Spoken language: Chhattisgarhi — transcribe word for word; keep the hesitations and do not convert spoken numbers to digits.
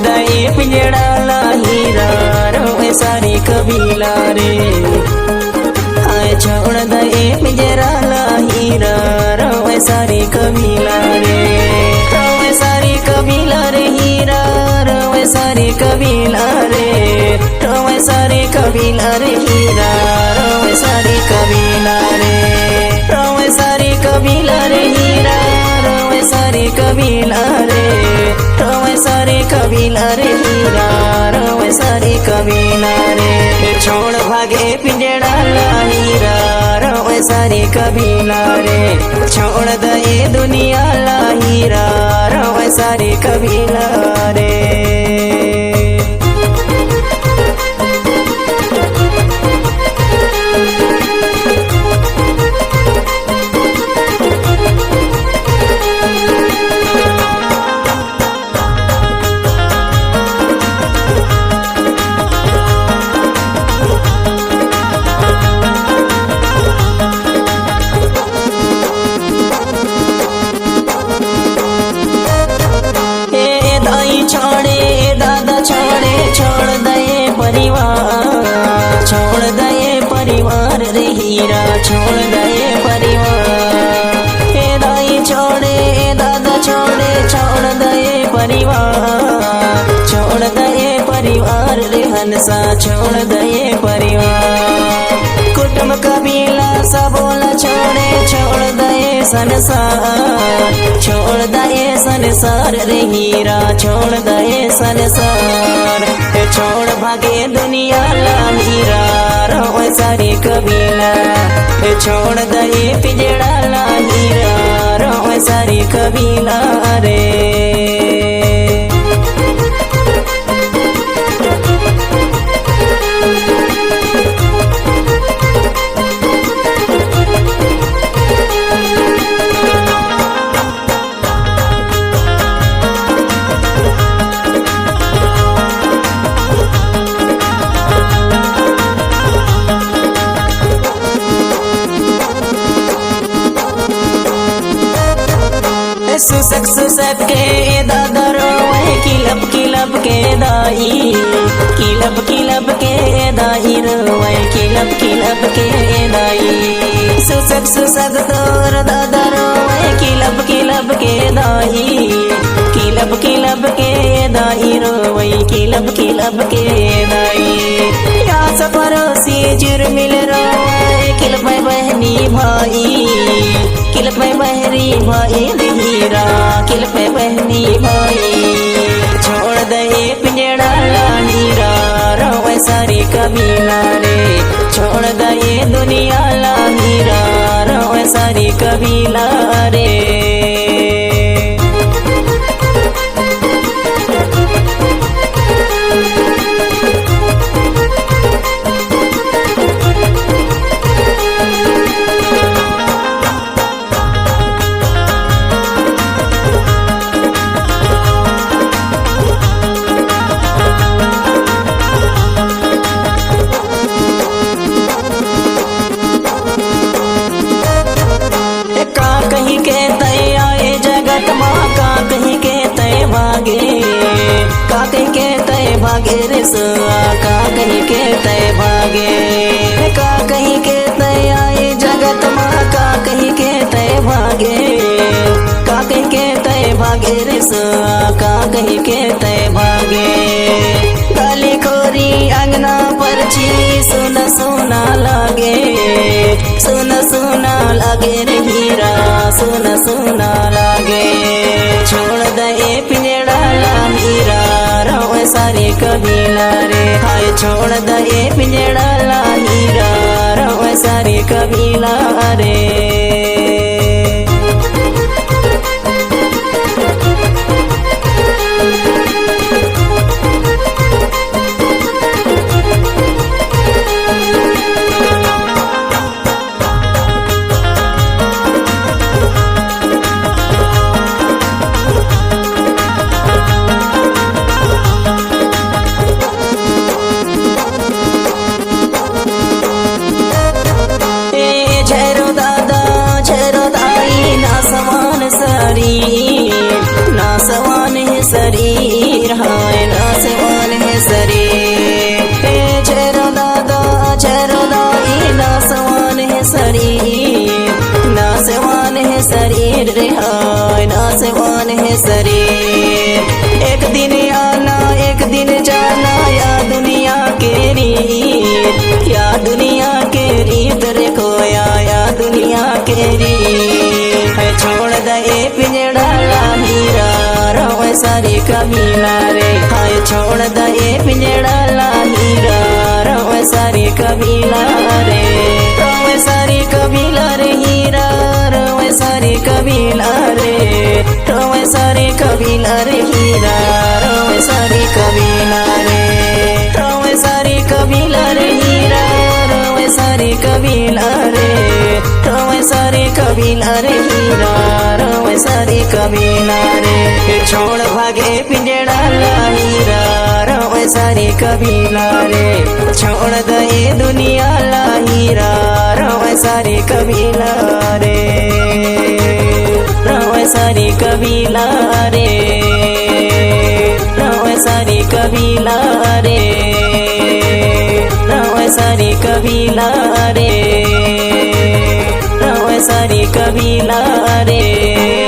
दे पिंजड़ा ला हीरा, रोवे सारी कबीला रे। हाय छोड़ दे पिंजड़ा ला हीरा, रोवे सारी कबीला रे। रोवे सारी कबीला रे हीरा, रोवे सारी कबीला रे। रोवे सारी कबीला रे हीरा, रोवे सारी कबीला रे। रोवे सारी कबीला रे हीरा, रोवे सारी कबीला रे। रोवे सारी कबीला रे हीरा, रोवे सारी कबीला रे। छोड़ भागे पिंजड़ा ला हीरा, रोवे सारी कबीला रे। छोड़ दे दुनिया ला हीरा, रोवे सारी कबीला रे। ए दाई छोड़े, ए दादा छोड़े, छोड़ दे परिवार, छोड़ दे परिवार रे हीरा, छोड़ दे परिवार। ए दाई छोड़े, ए दादा छोड़े, छोड़ दे परिवार, छोड़ दे परिवार रे हंसा, छोड़ दे परिवार। कुटुम कबीला सबो ला छोड़े, छोड़ दे संसार, छोड़ दे संसार रे हीरा, छोड़ दे संसार। ए छोड़ भागे दुनिया ला हीरा, रोवे सारी कबीला। ए छोड़ दे पिंजड़ा ला हीरा, रोवे सारी कबीला रे। सुसक सुसक के दादा रोवे, किलप किलप के दाई, किलप किलप के दाई रोवे, किलप किलप के दाई। सुसक सुसक तोर दादा रोवे, किलप किलप के दाई, किलप किलप के दाई रोवे, किलप किलप के दाई। या सफरो से जुर्मिल रोवे, किलप बहनी भाई, किलप बहरी भाई रे हीरा, किलप बहनी भाई। छोड़ दे पिंजड़ा ला हीरा, रोवे सारी कबीला रे। छोड़ दे दुनिया ला हीरा, रोवे सारी कबीला रे। का कही के तै आए जगत मा, का कही के तै भागे, का कही के तै भागे रे सुआ, का कही के तै भागे, का कही के तै आए जगत मा, का कही के तै भागे, का कही के तै भागे रे सुआ, का कही के तै भागे। गली खोरी अंगना परछी सुन सुना लागे, सुन सुना लागे रे हीरा, सुन सुना लागे। छोड़ दे पिंजड़ा ला हीरा, रोवे सारी कबीला रे। हाय छोड़ दे पिंजड़ा ला हीरा, रोवे सारी कबीला रे। ए झैरो दादा आय नासेवान हे शरीर। एक दिन आना, एक दिन जाना, या दुनिया के रीत, या दुनिया के रीत रे कोया, या दुनिया के रीत। है छोड़ द ए पिंजड़ा ला हीरा, रोवे सारी कबीला रे। हाय छोड़ द ए पिंजड़ा ला हीरा, रोवे सारी कबीला रे। रोवे सारी कबीला रे हीरा, रोवे सारी कबीला रे। रोवे सारी कबीला रे हीरा, रोवे सारी कबीला रे। रोवे सारी कबीला रे हीरा, रोवे सारी कबीला रे। रोवे सारी कबीला रे हीरा, रोवे सारी कबीला रे। ए छोड़ भागे पिंजड़ा ला हीरा, रोवे सारी कबीला रे। छोड़ द ए दुनिया ला हीरा, रोवे सारी कबीला रे। रोवे सारी कबीला रे। रोवे सारी कबीला रे। रोवे सारी कबीला रे। रोवे सारी कबीला रे।